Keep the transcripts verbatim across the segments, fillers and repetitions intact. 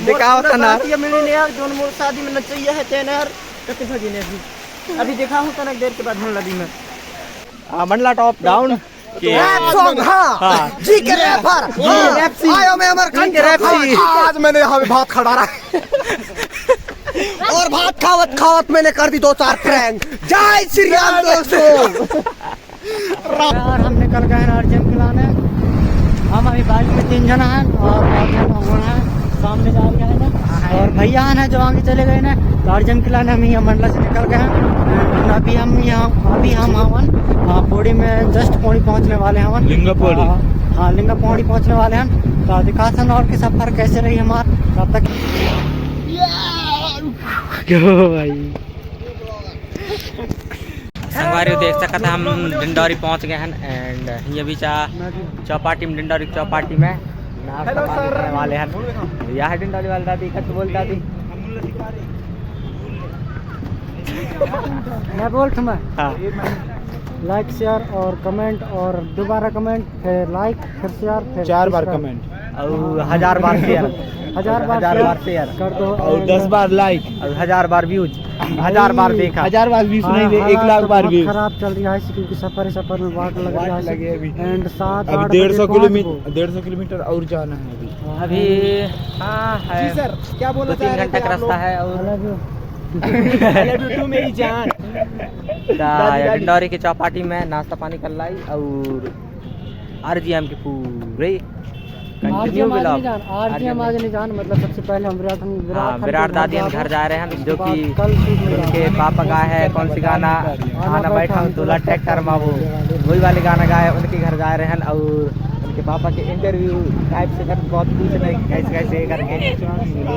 देखा होता ना। ये मिलने यार, जोन मोर शादी में नचैया है तेन यार। कते भगिन है अभी? अभी देखा हूँ तनक देर के बाद मन लगी मैं। आ, Mandla top down. Rap song, हाँ। हाँ। जी के रैपर, हाँ। रैप सी। आयो मैं अमरकंठ, जी के रैप सी। आज मैंने यहाँ पे भात खा डाला है। और भात खावत खावत मैंने कर दी दो चार प्रैंक। जय श्री राम दोस्तों। और हम निकल गए हैं अर्जुन किला में। हम अभी बाइक में तीन जना हैं और और जना हुआ है, सामने जा रही है ना। और भैया है ना जो आगे चले गए ना, तो अर्जुन किला ने हम यहाँ मंडला से निकल गए हैं। अभी हम यहाँ, अभी हम हवन, हाँ, पौड़ी में जस्ट पौड़ी पहुँचने वाले हैं। लिंगा पौड़ी। हाँ, हाँ, लिंगा पौड़ी पहुँचने वाले हैं। तो दिखासन और की सफर कैसे रही हमार तब तक। क्यों भाई? संगवारी देख सकत हैं, हम डिंडौरी पहुंच गए हैं एंड ये भी चा चौपाटी में, डिंडौरी चौपाटी में नाश्ता पानी करने वाले हैं। यह है डिंडौरी वाला दादी, कत बोल दादी। मैं बोल थमा। हाँ। लाइक, शेयर और कमेंट और दोबारा कमेंट, फिर लाइक, फिर शेयर, फिर चार बार कमेंट। और हजार बार शेयर। हजार बार हजार बार शेयर कर दो और दस बार लाइक और हजार बार व्यूज। हजार बार देखा। हजार बार व्यूज नहीं, एक लाख बार व्यूज। खराब चल रहा है क्योंकि सफर ही सफर में वाट लग रहा है अभी। एंड सात अभी डेढ़ सौ किलोमीटर, डेढ़ सौ किलोमीटर और जाना है अभी। अभी हाँ है। जी सर, क्या बोलना चाह रहे थे आप लोग? दो तीन घंटे का रास्ता है और I love you too मेरी जान। डिंडौरी की चौपाटी में नाश्ता पानी कर लाई और आरजीएम के पूरे कंटिन्यू व्लॉग। आरजीएम आज नहीं जान, मतलब सबसे पहले हम विराट, हम विराट, हाँ, विराट दादी हम घर जा रहे हैं, जो कि कल उनके पापा का है कौन सी गाना, आना बैठा हूँ तोला ट्रैक्टर में, वो वही वाले गाना गाए, उनके घर जा रहे हैं और उनके पापा के इंटरव्यू टाइप से कर बहुत कुछ नहीं, कैसे कैसे करके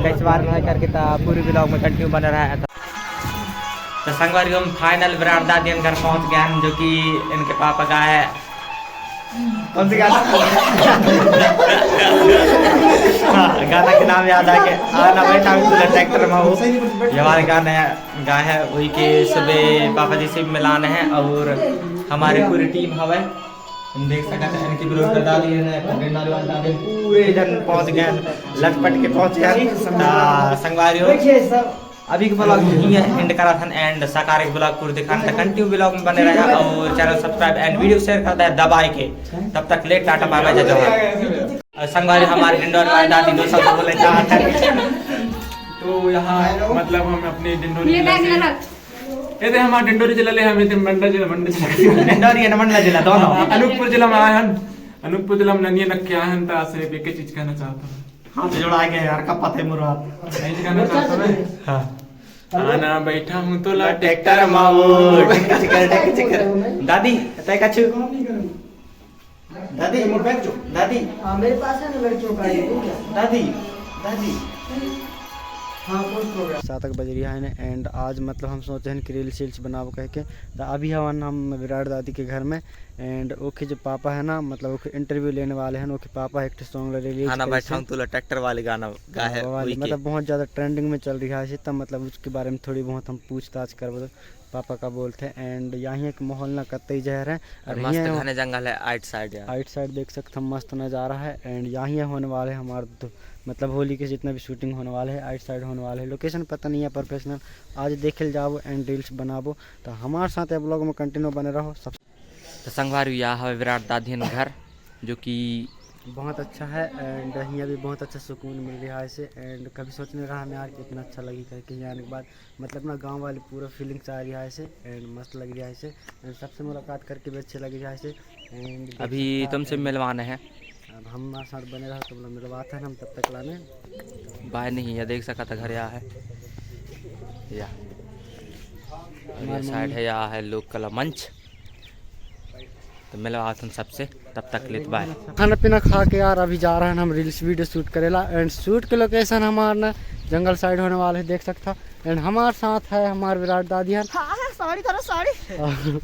कैसे बार नहीं करके था। पूरी व्लॉग में कंटिन्यू बने रहा है। तो संगवारी, हम फाइनल विराट दादी घर पहुंच गए हैं, जो कि इनके पापा का है। कौन सी गाना? हाँ, गाना के नाम याद आ गया। आना बैठा हूँ तोला ट्रैक्टर में, वो ये वाला गाना है, गा है वही के सुबह पापा जी से भी मिलाने हैं और हमारे पूरी टीम हवे। हम देख सकते हैं इनकी ब्लॉग कर डाली है, पटेल वाले वाले पूरे जन पहुंच गए, लटपट के पहुंचे हैं। ता संगवारी हो, अभी के ब्लॉग यहीं एंड करा था एंड सकार एक ब्लॉग पूरे दिखाने तक कंटिन्यू ब्लॉग में बने रहे और channel subscribe and video share करता है दबाए के। तब तक ले टाटा बाय बाय जय जोहार। और संगवारी हमारे डिंडोर वाले दादी दो शब्द बोले चाहते हैं। तो यहाँ मतलब हम अपने डिंडोरी जिला से, ये थे हमारे डिंडोरी जिला ले, हम इधर मंडला जिला, मंडला जिला। डिंडोरी है ना मंडला जिला दोनों। अनूपपुर जिला में आए हैं, अनूपपुर जिला में ननिया नक्के आए हैं, तो ऐसे एक चीज कहना चाहता हूँ। हाथ जोड़ा के यार, का पते मुराद। नहीं कहना चाहता मैं। हाँ। आना बैठा हूँ तोला ट्रैक्टर माओ। टिक चिकर, टिक चिकर। दादी, तय का छु? दादी, दादी। हाँ, मेरे पास है ना लड़कियों का ये, ठीक है? दादी, दादी। हाँ, कोई प्रोग्राम। सात बज रही है ना, एंड आज मतलब हम सोचे हैं कि रील्स वील्स बनाबो कह के। तो अभी हवन हम विराट दादी के घर में, एंड ओके जो पापा है ना, मतलब ओके इंटरव्यू लेने वाले हैं, ओके पापा एक ठो सॉन्ग रिलीज आना बैठा हूँ तोला ट्रैक्टर वाले गाना गा है, हाँ, वो वाले, वही के। मतलब बहुत ज़्यादा ट्रेंडिंग में चल रही है ऐसे, तब मतलब उसके बारे में थोड़ी बहुत हम पूछताछ करबो, पापा का बोलते हैं। एंड यहाँ एक माहौल ना कतई जहर है, और और मस्त यहाँ घने जंगल है आइट साइड यार। आइट साइड देख सकते हैं, मस्त नज़ारा है। एंड यहाँ होने वाले हैं हमारे दो, मतलब होली के जितना भी शूटिंग होने वाले है, आइट साइड होने वाले है। लोकेशन पता नहीं है प्रोफेशनल, आज देखे जाबो एंड रील्स बनाबो। तो हमारे साथ ब्लॉग में कंटिन्यू बने रहो। सब तो संगवारी, यह है विराट दादियन घर, जो कि बहुत अच्छा है एंड यहाँ भी बहुत अच्छा सुकून मिल रहा है इसे। एंड कभी सोच नहीं रहा मैं यार कि इतना अच्छा लगी करके यहाँ आने के बाद, मतलब ना गांव वाली पूरा फीलिंग्स आ रही है इसे एंड मस्त लग रहा है इसे। एंड सबसे मुलाकात करके भी अच्छे लग रहा है इसे। एंड अभी तुमसे मिलवाना है। अब हम हमारे साथ बने रहो, तुम लोग मिलवाते हैं हम तब तक लाने। बाय नहीं है, देख सका था घर यहाँ है या। और ये साइड है, यहाँ है लोक कला मंच। तो मिलवाते हैं सबसे, तब तक लेत बाय। खाना पीना खा के यार अभी जा रहे हैं हम रील्स वीडियो शूट करेला। एंड शूट के लोकेशन हमार ना जंगल साइड होने वाले है, देख सकता। एंड हमारे साथ है हमारे विराट दादी हन। हाँ, हाँ, सॉरी करो, सॉरी। और,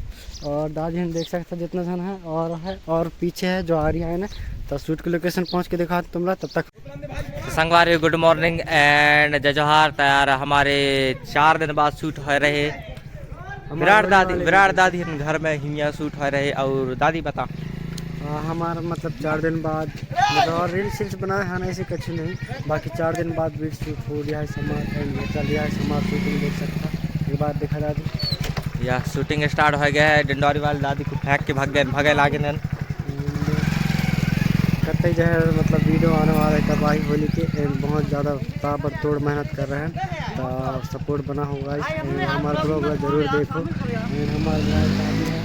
और दादी हन देख सकते हैं जितना जन है और है, और पीछे है जो आ रही है ना, तो शूट के लोकेशन पहुंच के दिखा तुम लोग तब तक। तो संगवारी, गुड मॉर्निंग एंड जय जोहार। तैयार हमारे चार दिन बाद शूट हो रहे विराट दादी, विराट दादी हन घर में हिया शूट हो रहे। और दादी बता, हाँ, हमारा मतलब चार दिन बाद मतलब और रील्स वील्स बनाए हैं ना, ऐसे कुछ नहीं। बाकी चार दिन बाद वीडियो शूट हो रहा है समाप्त, एंड चल रहा है समाप्त, शूटिंग देख सकता है। एक बार देखा दादी। या शूटिंग स्टार्ट हो गया है। डिंडोरी वाले दादी को फेंक के भाग गए, भागे लागे नन। कतई जो है मतलब वीडियो आने वाला है तबाही होली के, एंड बहुत ज़्यादा ताबड़तोड़ मेहनत कर रहे हैं, तो सपोर्ट बना होगा। हमारे ब्लॉग जरूर देखो। एंड हमारे दादी है,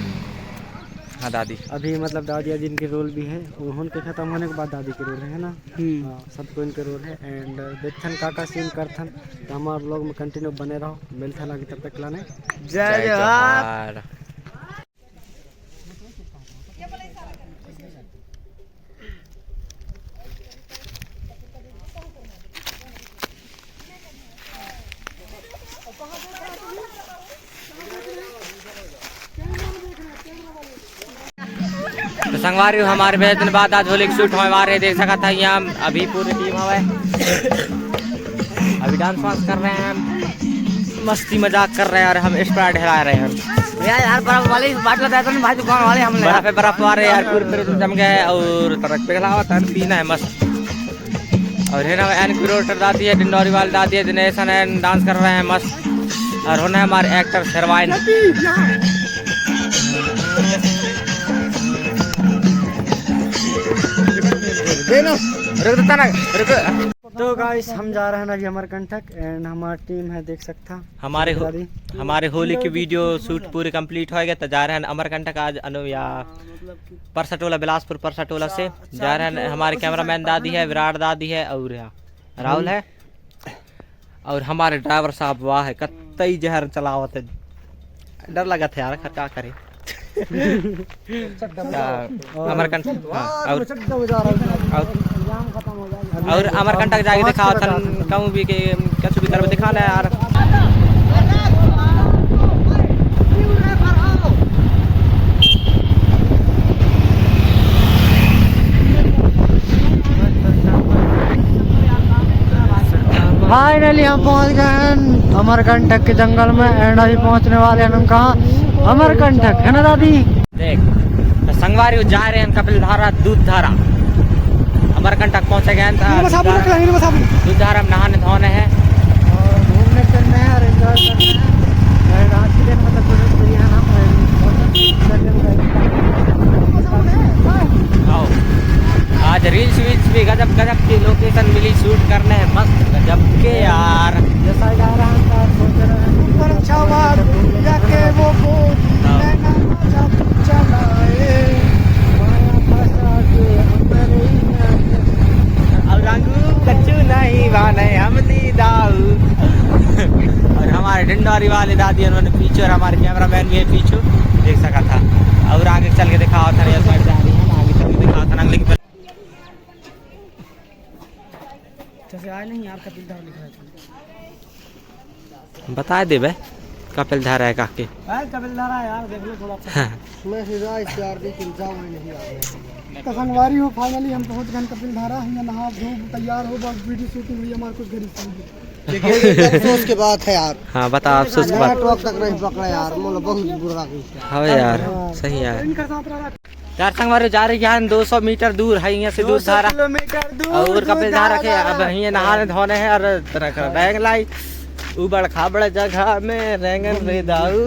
हाँ दादी। अभी मतलब दादी अजी इनके रोल भी है, उनके खत्म होने के बाद दादी के रोल है ना। हम्म। हाँ, सबको इनके रोल है। एंड देखथन का का सीन करथन, तो हमारे ब्लॉग में कंटिन्यू बने रहो। मिलथन आगे, तब तक लाने जय जय जोहार। जोहार। तो संगवारी हो, हमारे बेहद दिन बाद आज होली के शूट होने वाले, देख सकत है यहाँ अभी पूरी टीम हवे, अभी डांस वांस कर रहे हैं, मस्ती मजाक कर रहे हैं और हम स्प्राइट हिला रहे हैं। यार, यार, बर्फ वाली बाटला देता ना भाई, दुकान वाले हम बर्फ पे बर्फ मारे यार, पूरे पूरे जम गए और तरक पे खिलावा था, पीना है मस्त। और है ना, एन क्रिएटर दादी है, डिंडोरी वाले दादी है, दिनेश है, डांस कर रहे हैं मस्त। और होना है हमारे एक्टर शेरवाइन। रुक देता ना, रुक। तो गाइस, हम जा रहे हैं अभी अमरकंटक, एंड हमारी टीम है, देख सकता हमारे हो-, दादी। हमारे होली की वीडियो शूट पूरी कंप्लीट हो गया, तो जा रहे हैं अमरकंटक आज अनु या परसा टोला, बिलासपुर परसा टोला से जा रहे हैं। हमारे कैमरामैन दादी है, विराट दादी है और यहाँ राहुल है। और हमारे ड्राइवर साहब वाह है, कतई जहर चलावत है, डर लगत है यार, का करे। अमरकंटक, हाँ, और, और, और अमरकंटक जाके दिखाओ थन, कहूँ भी के कुछ भी करबे, दिखा ना यार। फाइनली हम पहुंच गए हैं अमरकंटक के जंगल में, एंड अभी पहुंचने वाले हैं हम कहाँ, अमरकंटक, है ना दादी? देख, तो संगवारी हो जा रहे हैं कपिलधारा, दूधधारा, अमरकंटक पहुंचे गए हैं। तो इनमें साबुन रख ले, इनमें साबुन। दूधधारा में नहाने धोने हैं। और घूमने फिरने हैं और एंजॉय करने हैं। और आज के दिन मतलब कुछ तो ये है ना, और बहुत अच्छा दिन है। आओ। आज रील्स वील्स भी गजब गजब की लोकेशन मिली शूट करने हैं, मस्त गजब के यार। जैसा जा रहा है, हम सोच रहे हैं ऊपर छावा दुनिया के वो बोल, हाँ। नैना जब चलाए, माया फंसा के हमरे ही में। अब रंगू कच्चू नहीं बाने हम दी दाऊ। और हमारे डिंडोरी वाले दादी, उन्होंने पीछे, और हमारे कैमरामैन भी है पीछे, देख सका था। और आगे चल के दिखाओ था, ये साइड जा रही है ना, आगे चल के दिखाओ था ना, अगले की। जैसे आए नहीं यार, कपिल धारा लिखा है। बता देबे, कपिल धारा है काके। भाई, कपिल धारा है यार, देख लो थोड़ा सा। हाँ। मैं सीधा इस यार की चिंता में नहीं आ गया। तो संगवारी हो, फाइनली हम पहुंच गए कपिल धारा। हम नहा धो तैयार हो, बस वीडियो शूटिंग हुई हमारे कुछ गरीब से। देखिए, ये अफसोस की बात है यार। हाँ, बता, अफसोस की बात। नेटवर्क तक नहीं पकड़ा यार, मोला बहुत बुरा लगा। हाँ यार, हाँ। सही यार। इनका साथ रहा। यार संगवारी जा रही है दो सौ मीटर दूर है, यहाँ से दूर धारा। किलोमीटर दूर और कपिल धारा के अब यहाँ नहाने धोने हैं और तरह का बैग लाई। उबड़ खाबड़ जगह में रेंगन रे दाऊ।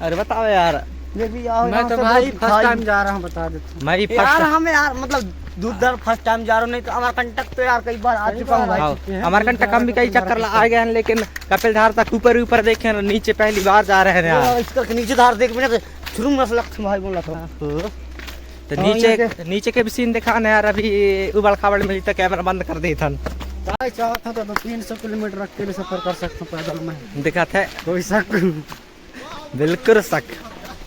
अरे बताओ यार। ये भी आओ, मैं यहाँ तो से भाई बहुत फर्स्ट खाई टाइम जा रहा हूँ, बता देता हूँ। मैं भी यार, फर्स्ट हम यार मतलब दूर दर फर्स्ट टाइम जा रहा हूँ, नहीं तो अमरकंटक तो यार कई बार आ चुका हूँ भाई। हाँ, अमरकंटक हम भी कई चक्कर ला आ गए हैं, लेकिन कपिल धार तक ऊपर ऊपर देखे हैं, नीचे पहली बार जा रहे हैं यार। हाँ, इस करके नीचे धार देख, मैंने तो शुरू में से लगता भाई बोला था। हाँ। तो हाँ, नीचे, यहाँ के नीचे के भी सीन दिखाना है यार, अभी उबड़ खाबड़ में तो कैमरा बंद कर दे थन। भाई चाहत था तो तीन सौ किलोमीटर अकेले सफर कर सकता हूँ पैदल में। दिखा थे। कोई शक? बिल्कुल शक।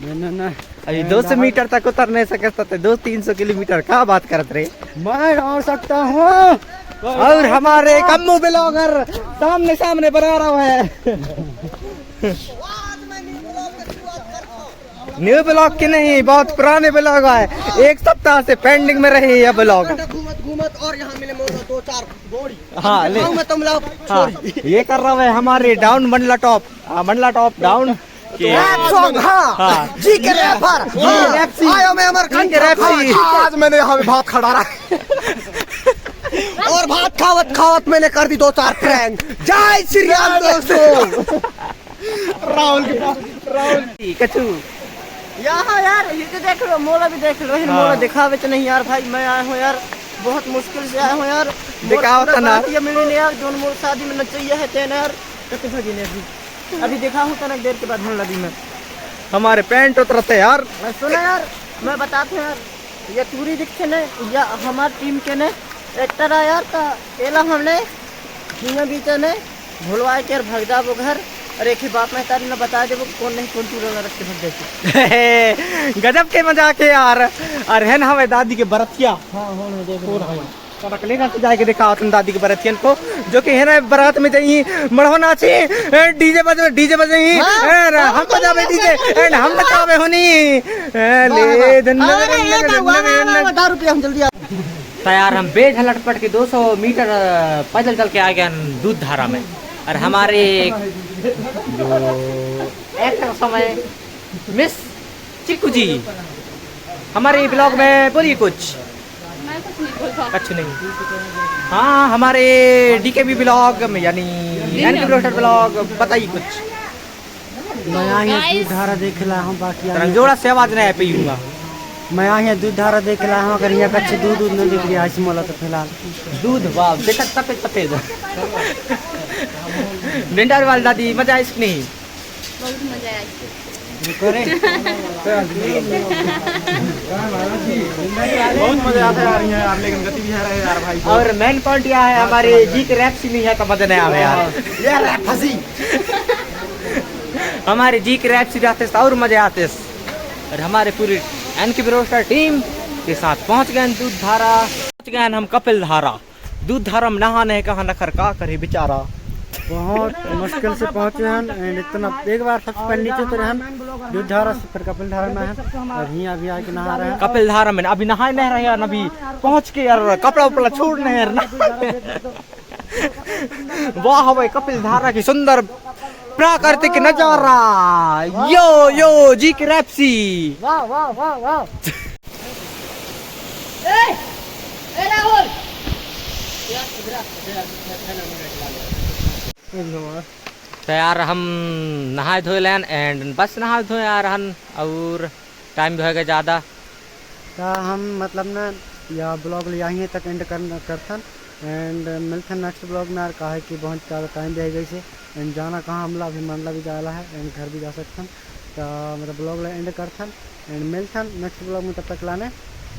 नहीं, नहीं, नहीं। अभी नहीं, दो सौ नहीं। मीटर तक उतर नहीं सकता थे, दो तीन सौ किलोमीटर का बात करत रहे। मैं आ सकता हूँ। और हमारे कम्मू ब्लॉगर सामने सामने बना रहा है। न्यू ब्लॉग की नहीं, बहुत पुराने ब्लॉग है, एक सप्ताह से पेंडिंग में रही है ब्लॉग। घूमत घूमत और यहाँ मिले मोर दो चार गोड़ी। हाँ, ले। गाँव में तुम लोग हाँ, छोड़ी। ये कर रहा है हमारे डाउन मंडला टॉप, हाँ, मंडला टॉप डाउन। के रैप सॉन्ग, हाँ। हाँ। जी के रैपर, हाँ। रैप सी। आयो मैं अमरकांत जी के रैप सी। हाँ, आज मैंने यहाँ पे भात खा डाला है। और भात खावत खावत मैंने कर दी दो चार प्रैंक। जय श्री राम दोस्तों। राहुल के पास, राहुल। कचू। यहाँ यार, ये तो देख लो, मोला भी देख लो, इन हाँ। मोला दिखावे तो नहीं यार भाई, मैं आया हूँ यार, बहुत मुश्किल से आया हूँ यार। दिखाओ तो ना। ये मिली नहीं यार, जोन मोर शादी में नचैया है तेन यार। कते भगिन है अभी? अभी दिखाहूँ तनक देर के बाद, मन लगी मैं। हमारे पैंट उतरते यार। मैं सुना यार, मैं बताते हूँ यार, ये टूरी दिखते ने, या हमार टीम के ने एक्टर आ यार, ता एला हमने हियाँ बीते ने भुलवाए के यार भग जाबो घर। अरे एक ही बात मैं तारी ना बता देबो कि कौन नहीं कौन टूरा ना रख के भग जाए। गजब के मजाक है यार। अरे है ना हमारे दादी के बरतिया। हाँ, हाँ, हाँ, देख रहे हैं। कनकलेगा से जाके देखा अपन दादी के बरतियन को, जो कि है ना बारात में जाई, मड़हो नाचे, ए, डीजे बजे, डीजे बजे ही, हाँ, ए, हाँ, हम बजावे डीजे, एंड हम नचावे होनी। ए, ले, धन्य, धन्य, धन्य, धन्य। दारू पिया हम जल्दी आ। तैयार हम बेझ लटपट के दो सौ मीटर, अ, पैदल चल के आ गए हम दूध धारा में। और हमारे जो एक्टर समय मिस चिक्कू जी हमारे ब्लॉग में बोलिए कुछ। मैं कुछ नहीं बोल पाऊँ। कुछ नहीं। हाँ, हमारे डीकेबी ब्लॉग में, यानी एनके ब्लॉग, बताइए कुछ। मैं यहाँ दूध धारा देख ला हूँ, बाकी तरंग जोड़ा से आवाज नहीं आ पीऊंगा। मैं यहाँ दूध धारा देख ला हूँ, अगर यहाँ कच्चे दूध दूध नहीं दिख रही है, ऐसे मोला तो फिलहाल। दूध, वाह, देखा सफेद सफेद। डेंडार वाली दादी, मजा आइस कि नहीं? बहुत मजा आया। बहुत मजा आता है यार, यहाँ यार, लेकिन गति भी है रहे यार भाई। और मेन पॉइंट यह है, हमारे जी के रैप सी नहीं है तो मजा नहीं आवे यार। ये रैप फंसी। हमारे जी के रैप सी रहते तो और मजे आते। और हमारे पूरी एनके ब्रोस्टर टीम के साथ पहुंच गए हैं दूध धारा, पहुंच गए हैं हम कपिल धारा। दूध धारा में नहाने कहाँ नखर का करे बेचारा। बहुत मुश्किल से पहुंचे हैं, एंड इतना एक बार सबसे पहले नीचे उतरे हैं दूध धारा से, फिर कपिल धारा में हैं, और हियाँ अभी आके नहा रहे हैं। कपिल धारा में अभी नहाए नहीं रहे हैं, अभी पहुंच के यार कपड़ा उपड़ा छोड़ने हैं ना। वाह भाई, कपिल धारा की सुंदर प्राकृतिक नजारा। यो यो जी के रैप सी। वाह, वाह, वाह, वाह। ए, ए राहुल। तो यार हम नहाए धोए लेन एंड बस नहाए धोए आ रहन और टाइम भी होएगा ज़्यादा। तो हम मतलब ना या ब्लॉग ले यहीं तक एंड कर, करथन एंड मिलथन नेक्स्ट ब्लॉग में यार, काहे कि बहुत ज़्यादा टाइम भी हो गई से एंड जाना कहाँ हमला, अभी मंडला भी जाला है एंड घर भी जा सकथन। तो मतलब ब्लॉग ला एंड करथन एंड मिलथन नेक्स्ट ब्लॉग में, तब तक लाने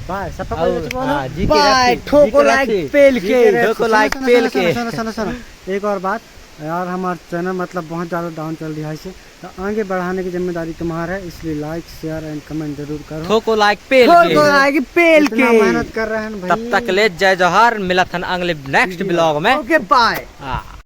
बाय। सबका और, कुछ बोलो। हाँ, जी के बाय, रैप सी, ठोको जी के रैप लाइक सी, पेल जी के के। रैप सी। ठोको लाइक सुनो, पेल सुनो, के। सुनो, सुनो, सुनो, सुनो। एक और बात यार, हमारा चैनल मतलब बहुत ज़्यादा डाउन चल रहा है इसे, तो आगे बढ़ाने की जिम्मेदारी तुम्हारा है, इसलिए लाइक, शेयर एंड कमेंट जरूर करो। ठोको लाइक पेल के। ठोको लाइक पेल इतना के। मेहनत कर रहे हैं भाई। तब तक ले जय जोहार, मिलथन अगले नेक्स्ट ब्लॉग में। ओके, बाय। हाँ।